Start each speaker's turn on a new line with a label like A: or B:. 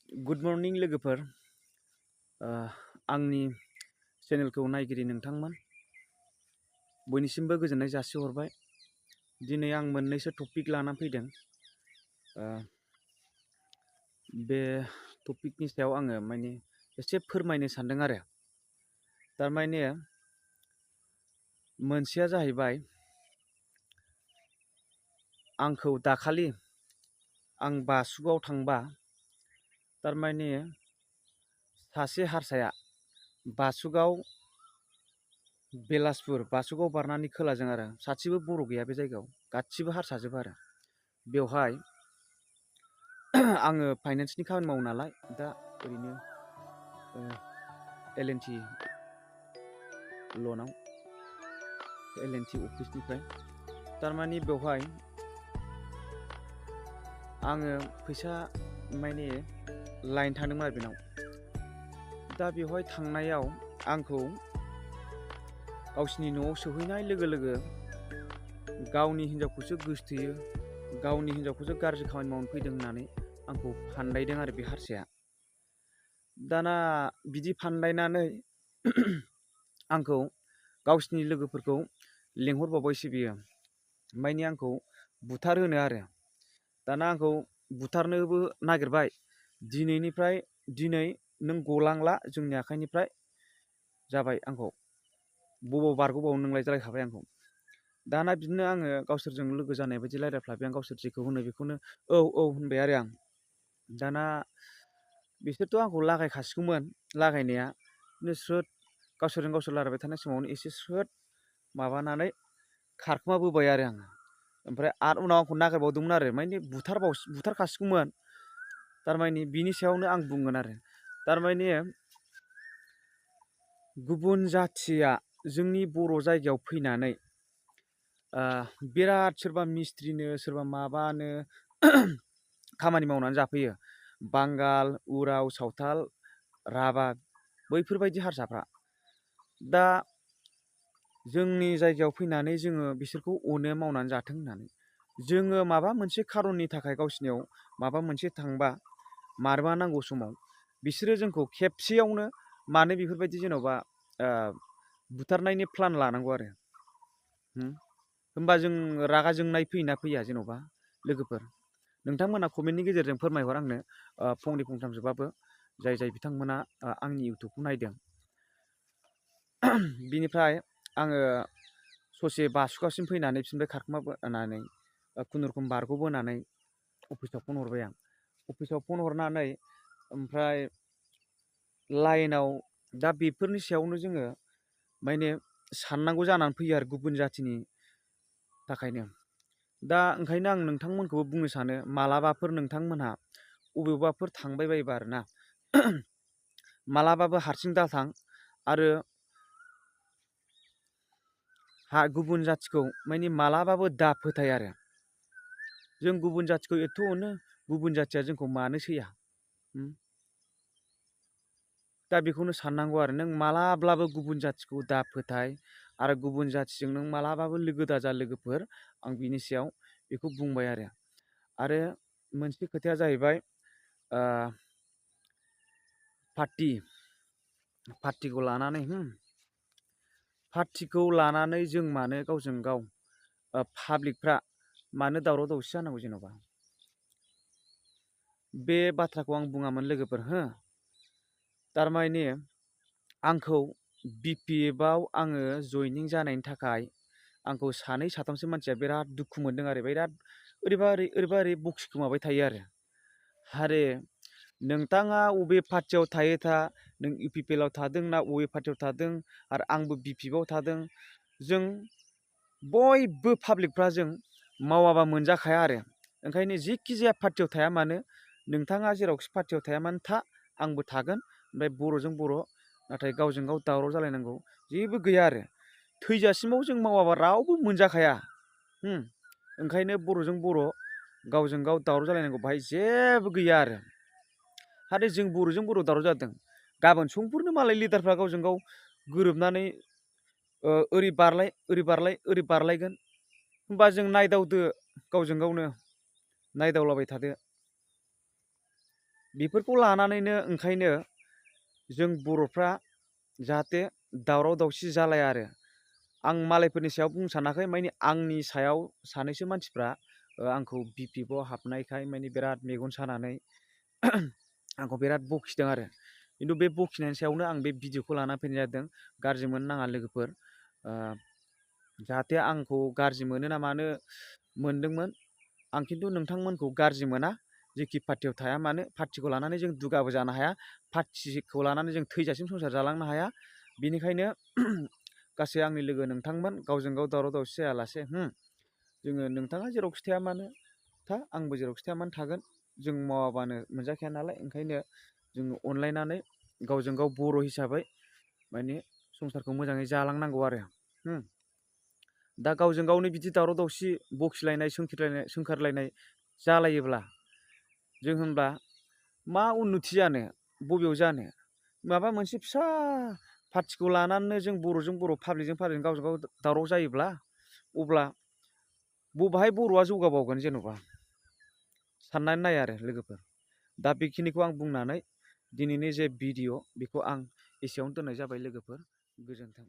A: Good morning लोगोफोर, आंनि चेनेलखौ नायगिरि नोंथांमोन बयनिसिमबो गोजोननाय जासिहरबाय। दिनै आं मोननैसो टपिक लानानै फैदों। बे टपिकनि सायाव आङो एसे फोरमायनो सानदों आरो। थारमाने मोनसेया जाहैबाय, आंखौ दाखालि आं बासुगाव थांबा थारमाने सासे हारसाया बासुगाव बेलासपुर बासुगाव बारनानै खोलाजों आरो सासेबो बर' गैया बे जायगायाव, गासिबो हारसाजोब आरो। बेवहाय आङो फाइनान्सनि खामानि मावो नालाय, दा ओरैनो एल&टि लनाव एल&टि अफिसनिफ्राय थारमाने बेवहाय आङो फैसा लाइन थांदोंमोन आरो बेनाव। दा बेवहाय थांनायाव आंखौ गावसिनि न'आव सहैनाय लोगो लोगो गावनि हिन्जावखौसो गोसथोयो, गावनि हिन्जावखौसो गाज्रि खामानि मावनो फैदों होननानै आंखौ फान्दायदों आरो बे हारसाया। दाना बिदि फान्दायनानै आंखौ गावसिनि लोगोफोरखौ लेंहरबावबायसो बियो, आंखौ बुथारहोनो आरो। दाना आंखौ बुथारनोबो नागिरबाय। दिनै नों गलांला जोंनि आखाइनिफ्राय जाबाय, आंखौ बबाव बारग'बावनो नोंलाय रायखाबाय आंखौ। दाना बिदिनो आङो गावसोरजों लोगो जानाय बायदि रायज्लायफ्लाबाय आं, गावसोर जेखौ होनो बेखौनो औ औ होनबाय आरो आं। दाना बिसोरथ' आंखौ लागायखासिगौमोन, लागायनाया स्रोद गावसोरजों गावसोर रायलायबाय थानाय समावनो एसे स्रोद माबानानै खारखोमाबोबाय आरो आङो। ओमफ्राय आरो उनाव आंखौ नागिरबावदोंमोन आरो, बुथारखासिगौमोन। थारमाने बिनि सायावनो आं बुंगोन आरो। थारमाने गुबुन जाथिया जोंनि बर' जायगायाव फैनानै बिराद सोरबा मिस्ट्रिनो सोरबा माबानो खामानि मावनानै जाफैयो। बांगाल, उराव, सावथाल, राभा बैफोरबायदि हारसाफ्रा दा जोंनि जायगायाव फैनानै जोङो बिसोरखौ अनो, मावनानै जाथों होननानै। जोङो माबा मोनसे खारननि थाखाय गावसिनियाव माबा मोनसे थांबा मारबा नांगौ समाव बिसोरो जोंखौ खेबसेयावनो मानो बेफोरबायदि जेन'बा बुथारनायनि प्लान लानांगौ आरो। होमबा जों रागा जोंनाय फैयोना फैया जेन'बा लोगोफोर? नोंथांमोना कमेन्टनि गेजेरजों फोरमायहर आंनो, फंनै फंथामसोबाबो, जाय बिथांमोना आंनि इउटुबखौ नायदों। बिनिफ्राय आङो ससे बासुगावसिम फैनानै बिसोरनिफ्राय खारखोमाबोनानै खुनुरुखुम बारग'बोनानै अफिसाव फन हरबाय आं। अफिसाव फन हरनानै ओमफ्राय लाइनाव दा बेफोरनि सायावनो जोङो साननांगौ जानानै फैयो आरो, गुबुन जाथिनि थाखायनो। दा ओंखायनो आं नोंथांमोनखौबो बुंनो सानो, मालाबाफोर नोंथांमोनहा अबेबाफोर थांबाय बायोबा आरोना, मालाबाबो हारसिं दाथां आरो गुबुन जाथिखौ मालाबाबो दा फोथाय आरो। जों गुबुन जाथिखौ एथ' अनो, गुबुन जाथिया जोंखौ मानो सैया? दा बेखौनो साननांगौ आरो, नों मालाब्लाबो गुबुन जाथिखौ दा फोथाय आरो गुबुन जाथिजों नों मालाबाबो लोगो दाजा लोगोफोर। आं बिनि सायाव बेखौ बुंबाय आरो। आरो मोनसे खोथाया जाहैबाय, पार्टिखौ लानानै जों मानो गावजों गाव पाब्लिकफ्रा मानो दावराव दावसि जानांगौ जेन'बा? बे बाथ्राखौ आं बुङामोन लोगोफोर। थारमाने आंखौ BPFआव आङो जइनिं जानायनि थाखाय आंखौ सानै साथामसो मानसिया बिराद दुखु मोनदों आरो, बिराद ओरैबा ओरै बखिखोमाबाय थायो आरो। हारे नोंथाङा अबे पार्टियाव थायो था, नों UPPLआव थादों ना अबे पार्टियाव थादों, आरो आंबो BPFआव थादों, जों बयबो पाब्लिकफ्रा जों मावाबा मोनजाखाया आरो। ओंखायनो जेखि जाया पार्टियाव थाया मानो, नोंथाङा जेरावखि पार्टियाव थाया मानो था, आंबो थागोन। ओमफ्राय बर'जों बर' नाथाय गावजों गाव दावराव जालायनांगौ जेबो गैया आरो। थैजासिमाव जों मावाबा रावबो मोनजाखाया। ओंखायनो बर'जों बर' गावजों गाव दावराव जालायनांगौ बाहाय जेबो गैया आरो। आरो जों बर'जों बर' दावराव जादों, गाबोन समफोरनो मालाय लिडारफ्रा गावजों गाव गोरोबनानै ओरै बारलायगोन। होमबा जों नायदावदो, गावजों गावनो नायदावलाबाय थादो। बेफोरखौ लानानैनो ओंखायनो जों बर'फ्रा जाहाथे दावराव दावसि जालाया आरो आं मालायफोरनि सायाव बुंनो सानाखै माने आंनि सायाव सानैसो मानसिफ्रा आंखौ बिपिएफआव हाबनायखाय माने बिराद मेगन सानानै आंखौ बिराद बखिदों आरो खिन्थु बे बखिनायनि सायावनो आं बे भिडिअखौ लाना फैनाय जादों। गाज्रि मोननो नाङा लोगोफोर, जाहाथे आंखौ गाज्रि मोनो ना मानो मोनदोंमोन, आं खिन्थु नोंथांमोनखौ गाज्रि मोना। जेखि पार्टियाव थाया मानो पार्टिखौ लानानै जों दुगाबो जानो हाया, पार्टिखौ लानानै जों थैजासिम संसार जालांनो हाया। बेनिखायनो गासै आंनि लोगो नोंथांमोन गावजों गाव दावराव दावसि जायालासे जोङो नोंथाङा जेरावखि थाया मानो था, आंबो जेरावखि थाया मानो थागोन। जों मावाबानो मोनजाखाया नालाय, ओंखायनो जोङो अनलायनानै गावजों गाव बर' हिसाबै माने संसारखौ मोजाङै जालांनांगौ आरो। दा गावजों गावनो बिदि दावराव दावसि बखिलायनाय सोंखारलायनाय जालायोब्ला जों होनबा मा उन्नति जानो, बबेयाव जानो? माबा मोनसे फिसा पार्टिखौ लानानैनो जों बर'जों बर' पाब्लिकजों पाब्लिक गावजों गाव दावराव जायोब्ला अब्ला बबेहाय बर'आ जौगाबावगोन जेन'बा? साननानै नाय आरो लोगोफोर। दा बेखिनिखौ आं बुंनानै दिनैनि जे भिडिअ बेखौ आं एसेयावनो दोननाय जाबाय लोगोफोर। गोजोन्थों।